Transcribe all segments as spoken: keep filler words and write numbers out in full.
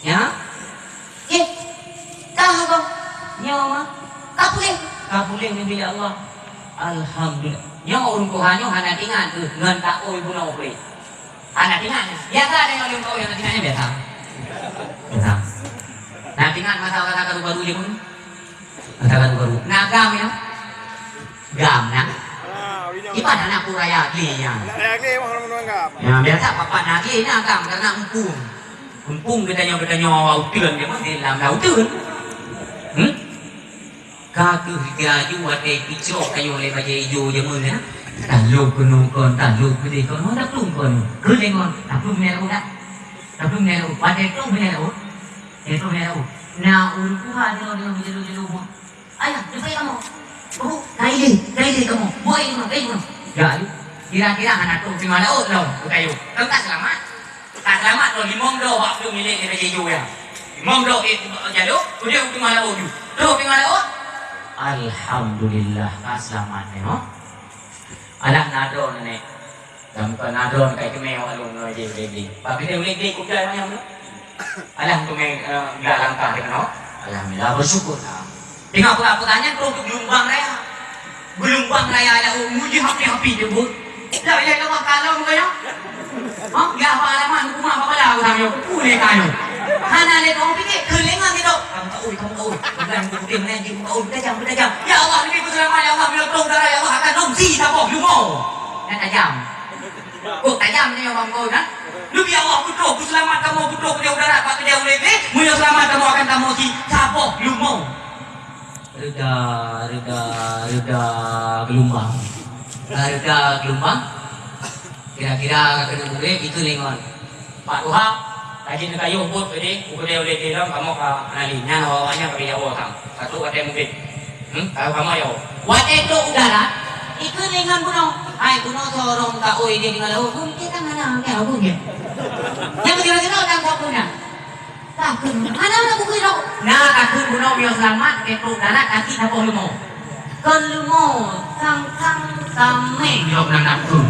Ya? Yeh. Ka haba? Nyoe mah. Ka puléh? Ka puléh, neubi lé Allah. Alhamdulillah. Nyoe ureueng tuha nyoe hana teuingat, eh, ngon taôi bunoe pih. Hana teuingat. Biasa ada ureueng tuha hana teuingat, biasa. Biasa. Nah, teuingat masa-masa baru-baru je pun. Masa baru-baru. Na gam ya? Gam na. Ah, uli nyoe. Iban aneuk peue raya glé nyan. Aneuk raya glé mah ureueng ngon gam. Ya, biasa papat na glé na gam karena empung. Empung geutanyoe-geutanyoe awak uteuen je mah di lam lauteuen. Hmm? Ka keuh laju watèe picok kayôh lé bajèe ijo jameun nyan. Talôk keunoe kon, talôk keudeh kon, oh, taplueng kon. Keuh lé ngon, taplueng nyan laôt dak? Taplueng nyan laôt. Watèe trôh nyan laôt. Watèe trôh nyan laôt. Na ureueng tuha deungoe-deungoe meujalo-jalo buet. Ayah, jumpai kamoe. Ibu, ka ilèe, ka ilèe kamoe. Buai kamoe, buai kamoe. Ya, kira-kira hana trôh teungoh laôt lom, beukayôh. Kan ka seulamat? Ka seulamat lom limong droe bak plueng milék lé jiyue ya. Limong droe, eh, jalok, keudeh teungoh laôt ju. Trôh teungoh laôt. Alhamdulillah, ka seulamat nyoe. Alah na droe nyoe. Dan bukan adon kai kemé awak lôn ngon jih ulèe glé. Bak keuneuk ulèe glé kuda manyang tu. Alah teumé, eh, gak langkah di keunoe. Alhamdulillah, bersyukur lah. Tengok peugah-peugah nyan trôh keu geulumbang raya. Geulumbang raya ada mujih api-api teubeuet. La ilaha illallah, kalau muka nyoe. Ha? Ya, apa alamat hukumah apa bala orang nyoe? Ulèe ka nyoe. Hana lé kong pikir, keulingan gitu. Kamu tahu, kamu tahu. Bukan, bukan, bukan, bukan, tajam, tajam. Ya Allah, lebih berselama, ya Allah, bila kau darah, ya Allah, akan nong si saboh lumo. Dah tajam. Kok tajam ni orang kau dah. Lebih Allah butuh, ku selamat kamu butuh kerja udara, pak kerja ulèe glé, meunyoe selamat kamu akan kamu si saboh lumo. Reda, reda, reda geulumbang. Ka reda geulumbang. Kira-kira ka keuneuk murit, itu lé ngon. Pak Tuha, ka jeuet neukayôh buet keudeh, u keudè ulèe glé lom, kamoe ka meunali. Nyan awak-awak nyan ka geuyue woe sang. Ka trôh watèe murit. Hmm, ka kamoe yoh. Watèe trôh u darat, ikheun lé ngon bunoe. Hai bunoe, sorong taôi di teungoh laôt. Mungkin kan hana, hana, hana. Nyang kira-kira dan tak pernah. Takheun, hana na bukui lom. Na takheun bunoe meunyoe seulamat, keu trôh darat, aci saboh lumo. Kon lumo, sang-sang saméng lom nan takheun.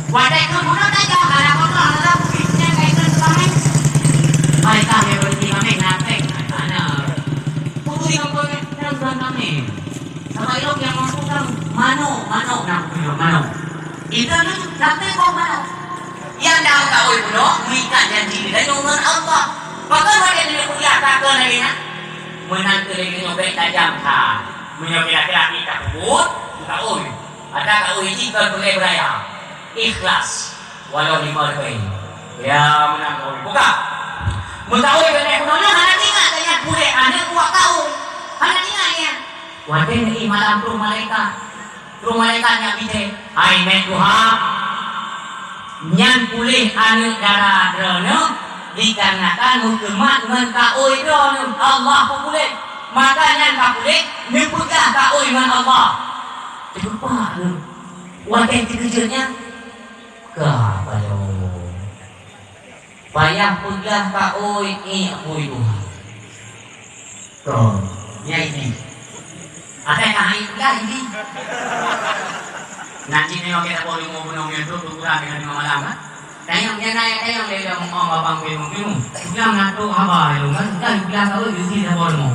Watèe kheun bunoe tajak, hana kotor, hana bukui, nyan ka ikheun saméng. Malaékat nyang beureuti saméng, na saméng, hana. Bukui lom kon nyan, nyan saméng. Sama ilong nyang masuk kan manok, manok, na bukui lom manok. Itu tu, sampai kau manok. Nyang dah taôi bunoe, meuikat janji geutanyoe ngon Allah. Pakon watèe neujak kuliah takheun lagèe nyan? Meunan keuh lagèe nyoe bèk tajam that. Meunyoe kira-kira kita peubuet, taôi. Ada taôi jih kon peureulèe beuraya. Ikhlas. Walau lima ribèe. Ya, meunan taôi. Buka. Meutaôi keuneuk bunoe nyoe hana teuingat, teuingat puléh aneuk buah taôi. Hana teuingat nyan. Watèe neuéh malam trôh malaikat. Trôh malaikat nyan bidé, "Hai Nèk Tuha, nyan puléh aneuk dara droeneuh dikarenakan meukhidmat ngon kaôi droeneuh. Allah peupuléh. Maka nyan ka puléh, neupeugah kaôi ngon Allah." Teupeue lôn. Watèe teukeujot nyan, ka padum. Payah peugah kaôi ék bui Tuhan. Kon, nyan ini. Asai ka hai peugah ini. Nanti nyoe kita boleh mau menung nyentuh ukuran dengan lima malam kan? Tayang dia naik tayang dia dah mau babang bingung bingung. Yang nak tu haba lu kan? Kan peugah kaôi di sini dah boleh mau.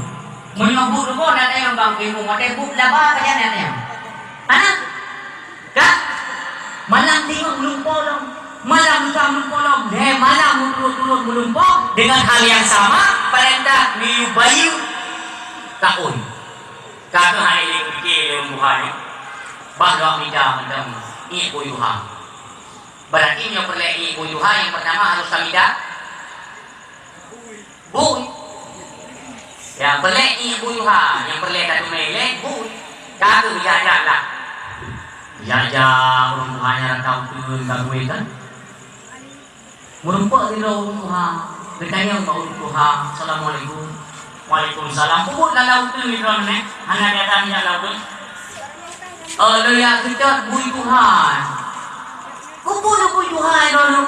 Meunyoe bu tu pun dah tayang bang bingung, watèe bu laba apa jangan tayang. Hana? Kan? Malam limong meulumpoe lom. Malam lusa meulumpoe lom. Lhèe malam meuturot-turot meulumpoe dengan hal yang sama, peurintah miyueb bayeue kaôi. Ka keuh hai lé pike lé ureueng tuha nyoe. Bah lôn mida mantong ék bui tuha. Berarti nyoe peureulèe ék bui tuha, nyang pertama harus tamida bui. Nyang peureulèe ék bui tuha, nyang peureulèe tateumèe lé bui. Ka keuh jak-jak lah. Jak-jak ureueng tuha nyan rata uteuen ka bui kan. Meurumpok sidroe ureueng tuha, geutanyong bak ureueng tuha, "Assalamualaikum." "Waalaikumsalam." Peubuet lam uteuen sidroe nyan, hana datang jak lam uteuen. Oh, lôn jak geucok bui tuha. Keupeue bui tuha droeneuh?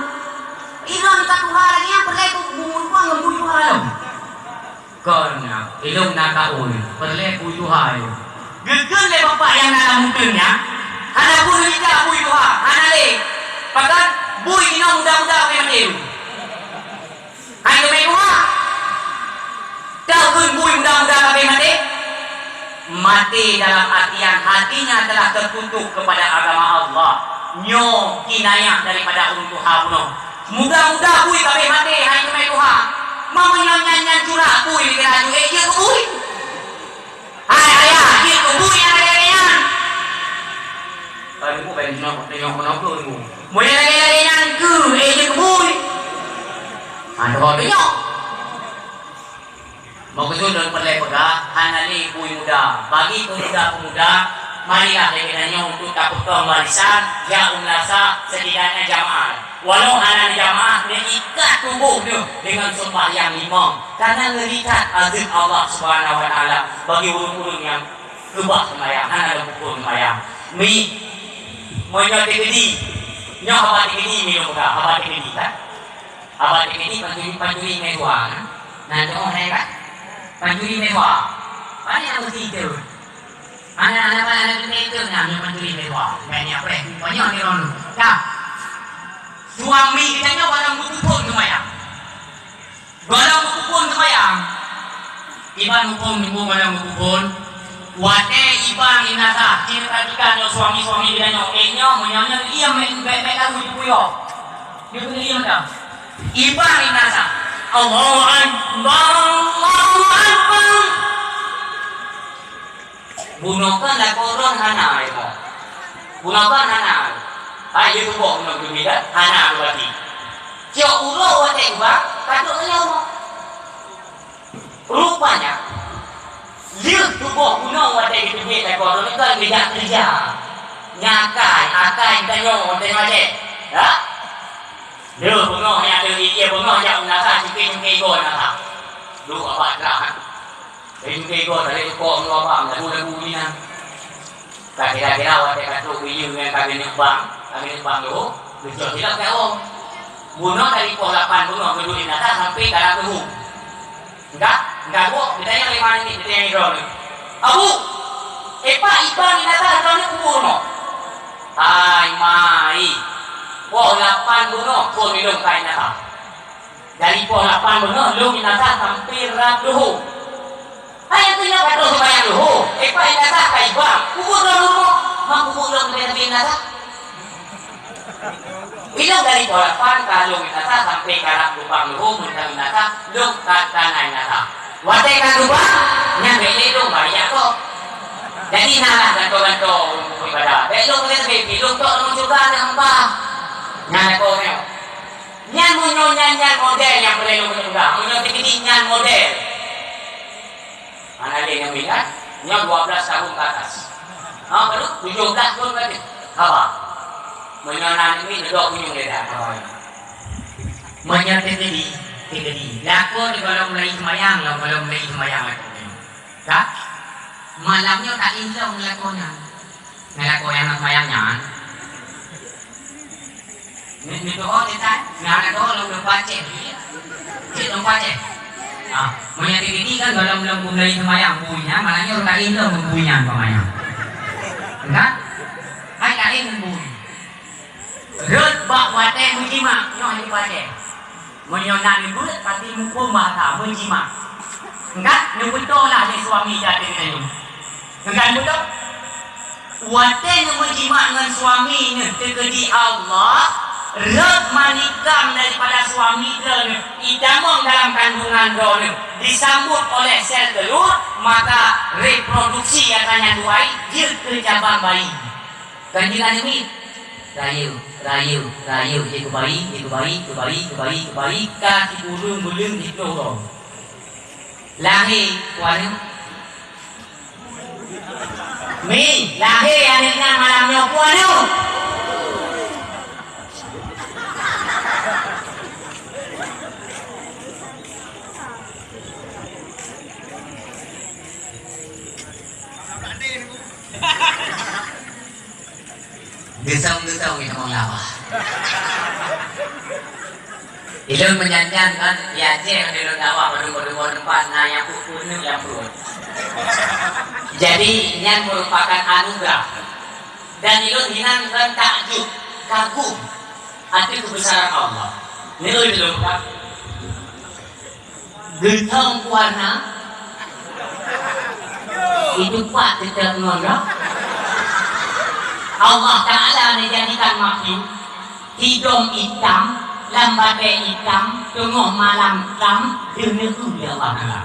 Droeneuh ka tuha lagèe nyan peureulèe bu-, bu-, bu-, ngon bui tuha lom. Kon na, ilôn na kaôi, peureulèe bui tuha ilôn. Geukheun lé bapak nyang na lam uteuen nyan, hana bui ija bui tuha, hana lé. Pakon bui inong muda-muda bui maté. Hai keumeue tuha, Até dalam artian hatinya telah tertutup kepada agama Allah. Nyoe kinayah daripada ureuëng tuha bunoe. Muda-muda bui ka abéh maté, hai teumé tuha. Ma meunyoe nyan-nyan curak bui lagée laju, éh, jeuet keu bui. Hai ayah, jeuet keu bui nyang lagée-lagée nyan. Ka deungoe ban nyoe, teunyok keunoe keu deungoe. Meunyoe lagée-lagée nyan keu, éh, jeuet keu bui. Ha, teunyok. Meukeusut lôn peureulée peugah, hana lé bui muda. Bagi peumuda-peumuda, marilah lé geutanyoe untuk tapeukong barisan, jak u meunasah, setidaknya jamaah. Walau hana jamaah, neuikat tuboh neuh deungon seumbahyang limong. Karena ngeri that azeueb Allah Subhanahu wa Taala bagi ureuëng-ureuëng nyang keubah seumayang, hana lom pukon seumayang. Mi, meunyoe teukeudi, nyoe haba teukeudi, mi lôn peugah, haba teukeudi, kan? Haba teukeudi pancuri, pancuri meutuah, kan? Nan teuh hai, kan? Pancuri meutuah. Banyak meusti itu. Anak-anak, anak-anak itu, nah, nyoe pancuri meutuah. Banyak preh. Banyak ni orang tu. Dah. Suami kita nyoe barang beupukon seumayang. Gohlom muphom seumayang. Iban muphom, muphom, gohlom muphom. Watée iban meunasah, ci perhatikan nyoe suami-suami geutanyoe, eh, nyoe meunyoe nyoe diem, bèk, bèk tahu jipuyôh. Nyoe keuneuk diem dah. Iban meunasah. Allahu Akbar, Allahu Akbar. Bunoe kan lakoe droen hana ilmu. Bunoe kan hana. Hai, jeuet tuboh bunoe geubri kan? Hana beurati. Cok uroe watée uba, ka trok nyoe. Rupanya, lheueh tuboh bunoe watée geuteubiet lakoe droen kan geujak keureuja. Nyan akai, akai geutanyoe, geutanyoe Aceh. Ya? Lheueh beungoh nyan, lheueh ié beungoh jak u meunasah, cungké-cungké igoe meunasah. Duek abah trah, ha? Ringkée goe dari rukok meunyoe bang, lagu-lagu inan. Ka kira-kira watée ka trok biyeu ngon ka geuneuk bang, ka geuneuk bang lô, geucok silap keu awong. Bunoe dari poh lapan beungoh geuduek di meunasah sampai ka lam leuhô. Enggak, enggak, Bu, geutanyong lé ma namiet, geutanyong droeneuh. Abu, eh, pat iban di meunasah droeneuh kubu rumoh? Hai, mai. Poh lapan beungoh phon ilôn ka di meunasah. Dari poh lapan beungoh lôn di meunasah sampai rab leuhô. Hai, nyang keuh nyoe ka trok seumayang leuhô, eh, pat di meunasah ka iban, kubu droeneuh rumoh, ma kubu lôn leubeh-leubeh meunasah. Ilôn dari poh lapan ka lôn di meunasah sampai ka rab lubang leuhô, meunasah, meunasah, lôn ka, ka na di meunasah. Watée ka lubang, nyan bèk lé lôn bariak kok. Jadi na lah gantoe-gantoe ureuëng ibadah. Bèk lôn leubeh-leubeh, lôn tok lam syeuruga teuh hampa. Nyan lakoe nyoe. Nyan meunyoe nyan, nyan model nyang peureulée lôn peugah. Meunyoe teukeudi nyan model. Hana lé nyang ingat, nyoe dua belas tahun ke atas. Ha, baru tujuh belas tahun ka deuh. Haba. Meunyoe na namiet, neudok kunyueng lé dah, haba nyoe. Meunyoe teukeudi, teukeudi. Lakoe di gohlom mulai seumayang, lom gohlom mulai seumayang lakoe nyoe. Ka? Malam nyoe taéh lom lakoe nyan. Ngon lakoe nyang na seumayang nyan. Ni, ni doa kita, ngon aneuk doa lom lom pacéh. Cit lom pacéh. Ah, meunyoe teukeudi kan gohlom-gohlom bui seumayang bui nyan, malam nyoe taéh lom bui nyan seumayang. Kan? Hai taéh bui. Rhot bak watée meujimak, nyoe hana pacéh. Meunyoe na neubeuet, pasti muphom bahasa meujimak. Enggak, neubeutôi lah lé suami jadi geutanyoe. Enggak, beutôi? Watée neumeujimak ngon suami neuh teukeudi Allah, rhot manikam daripada suami droeneuh itamong dalam kandungan droeneuh, disambut oleh sel telur, maka reproduksi nyang ka nyan tuai jeuet keu cabang bayi. Kan jeuet aneuk miet. Rayeuk, rayeuk, rayeuk, jeuet keu bayi, jeuet keu bayi, keu bayi, keu bayi, keu bayi, ka sikureueng-kureueng jiploh droe. Lahé, pu aneuk. Mi, lahé aneuk nyan malam nyoe, pu aneuk. Geusong-geusong nyoe tamong lawah. Ilôn meujan-jan kan, di Aceh kan ilôn dakwah padum-padum teumpat na nyang peuet-peuet nyang peuet. Jadi, nyan merupakan anugerah. Dan ilôn hinan kan takjub, kagum ateueh keubeusaran Allah. Nyoe ilôn ka Geuntong warna. Itu pat teutab ngon roh. Allah Taala neujadikan makhluk, sidom itam, lam batée itam, teungoh malam tam, deuneuh lé Allah Taala.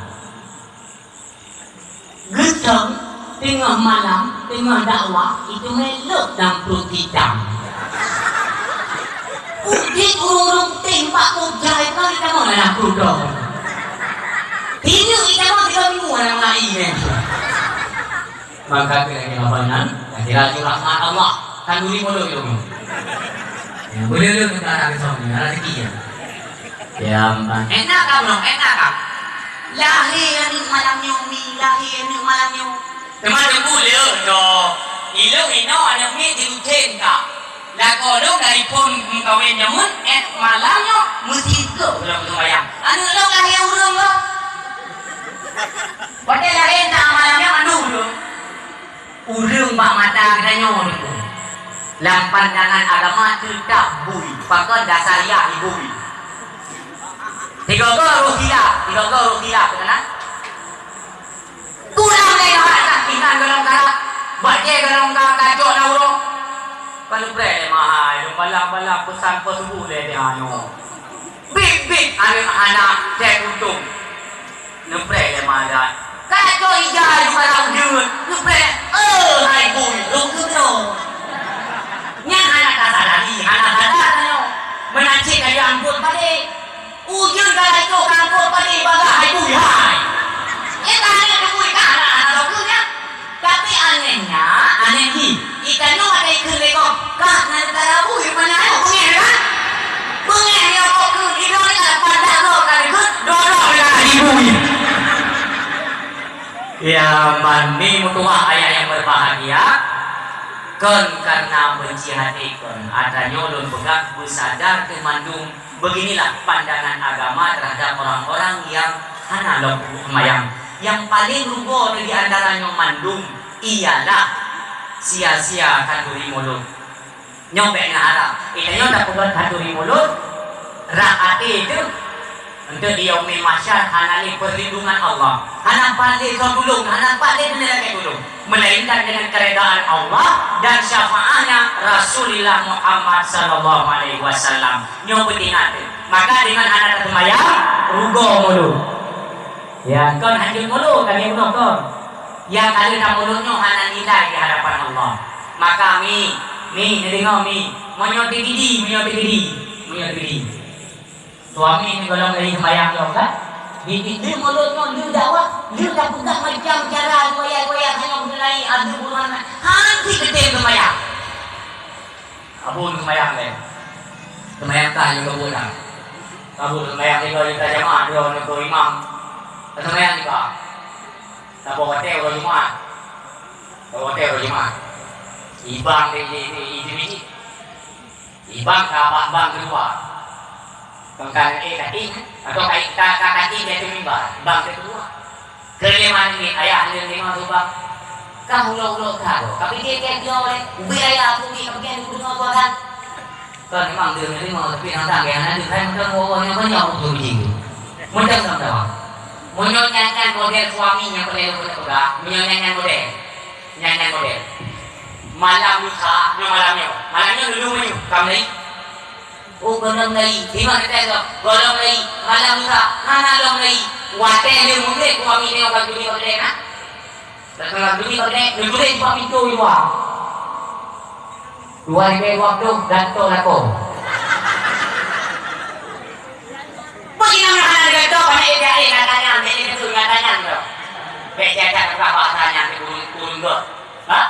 Geusöng teungoh malam, teungoh dakwah, itu melok lam pruet itam. Udeb ureuëng-ureuëng putéh bak puja itu kan itamong lam pruet droe. Hineuk itamong tiga minggu aneuk mulai nyan. Maka kira-kira banyan, kira-kira rahmat Allah. Kan duri mulut itu. Ya, boleh-boleh kita nak kesal ni, ada rezeki ya. Ya, Bang. Enak tak, Bro? Enak tak? Lahé aneuk malam nyoe, Mi. Lahé aneuk malam nyoe. Teuma tunggu le, do. Ilong inoe aneuk miet di Ucen ka. Lakoe lôn dari phon meukawen jameun, eh, malam nyoe meusigoe lôn sumbayang. Aneuk lôn lahé ureuëng lôn. Watée lahé na malam nyoe mandum lôn. Ureuëng bak mata geutanyoe nyoe, lam pandangan agama teutab bui, pakon dasar yah bui. Tiga-tiga roh silap, tiga-tiga roh silap, betul kan? Kurang lé hak inan golom karat, bajée golom ka kacok na uroe. Ka neupreh lé mahai, lôn balah-balah peusan peusubuh lé di hanyoe. Bit-bit aneuk hana teuh untông. Neupreh lé madat. Ka laju ija aju barang ujeuen. Neupreh, "Eh, hai bui, lôn keunoe." Nyan hana tasadari, hana sadar tanyoe. Meunan cit ka jiangkot padé. Ujeuen ka laju ka angkot padé bagah hai bui hai. Nyan ka hana teubui ka hana, hana lôn keunoe nyan. Tapi anehnya, aneh jih, geutanyoe watée ikheun lé gob, "Kah na neutara bui rupa nyan nyoe, beungéh kan?" Beungéh nyoe gob kheun, idong nyoe ka padah gob ka dikheun, dodong nyoe ka dibui. Ya, mani meutuwah ayah nyang berbahagia, kon karena benci hati kon, ata nyoe lôn peugah beusadar keu mandum. Beginilah pandangan agama terhadap orang-orang yang hana lom seumayang. Nyang paleng rugoe di antara nyoe mandum ialah sia-sia khanduri mulod. Nyoe bék neuharab. Geutanyoe tapeugah khanduri mulod, rab até teuh, eunteuk di Yaumil Mahsyar hana lé perlindungan Allah. Hana pat lé soe tulông, hana pat lé keuneuk lakée tulông. Melainkan dengan keredaan Allah dan syafaatnya Rasulullah Muhammad sallallahu alaihi wasallam. Nyoe peuingat teuh. Maka deungon hana taseumayang, rugoe mulod. Ya, kon hanjeuet mulod, lagée bunoe kon. Ya, kali na mulod nyoe hana nilai di hadapan Allah. Maka mi, mi, neudeungoe mi, meunyoe teugidi, meunyoe teugidi, meunyoe teugidi. Suami ni golom lagi sembahyang lom kan? Di, di, di mulut nyoe, di dakwah, di dah peugah macam cara riwayat-riwayat hanya mengenai ada bulan. Hanti gede sembahyang. Abu sembahyang deh. Sembahyang kah juga bulan. Abu sembahyang tiga juta jamaah, dua orang imam. Sembahyang juga. Tapi hotel orang Jumat. Hotel orang Jumat. Ibang di, di, di, di, di, Ibang ka bak bang keudua. Kon ka, eh, kating, atau ka, ka, ka kating di ateueh mimbar, bang keudua. Keu lheueh nyan ayah lheueh lima tu bang. Ka ulo-ulo ka tu. Ka pike keu dia oleh. Ubé ayah aku ni, ka pike aku dengar tu kan. Kon memang dia lima, tapi nang tak kaya nanti saya macam orang yang banyak waktu begini. Macam sama dah. Meunyoe nyan-nyan model suami nyang pernah lu peugah, meunyoe nyan-nyan model. Nyan-nyan model. Malam lusa, nyoe malam nyoe. Malam nyoe dulu meunyoe, ka mulai. Oh, gohlom lagi. Di mana kata tu? Gohlom lagi. Malam lusa, hana lom lagi. Watée lheueh meugreb, suami nyoe ka geubi bak keudè na. Ka geubi bak keudè, neutuléh bak pintoe luwa. Dua ribu dua puluh, gantoe lakoe. Bagi nyang hana geugantoe, hana ék jai, nyang tanyong, nyang tanyong tu. Bék jajan rubah bahasa nyan, si kurung, kurung tu. Ha?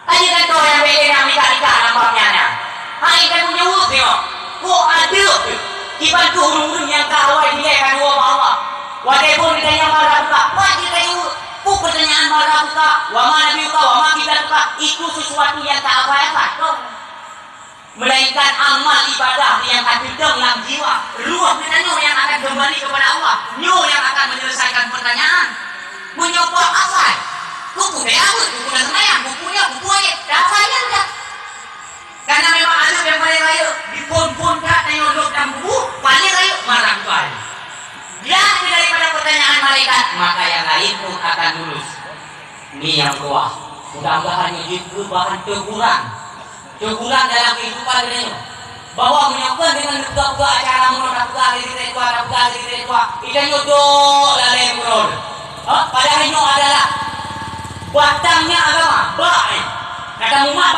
Tanya kan tu yang beda yang mita-mita lam bab nyan, nyan. Hai, kamu nyewut tengok. Kok ada tu? Kiban tu ureueng-ureueng nyang ka awai dilèe ka dua bak Allah. Watèe phon geutanyong man rabbuka, pat jeuet tajaweueb. Peue peutanyaan man rabbuka, wa ma nabiyuka, wa ma kiblatuka, itu sesuatu yang tak apa-apa. Melainkan amal ibadah nyang ka teudong lam jiwa, ruh geutanyoe nyang akan kembali kepada Allah. Nyoe nyang akan menyelesaikan pertanyaan. Meunyoe peue asai, keupeue teuabeuet, keupeue taseumayang, keupeue nyoe, keupeue jih, teuasai nyan dah. Karena memang azab yang paling rayeuk, diphon-phon that tanyoe lom lam kubu, paling rayeuk marah tuan. Dia daripada pertanyaan malaikat, maka yang lain pun akan lulus. Ni nyang tuha, mudah-mudahan nyoe jeuet keu bahan teguran. Teguran dalam kehidupan geutanyoe. Bahwa meunyoe kon deungon neupeugah-peugah acara meunoe, tapeugah lé geutanyoe tuha, tapeugah lé geutanyoe tuha, geutanyoe dok lalée meunurot. Ha, padahai nyoe adalah batangnya agama, bak, eh. Kata muma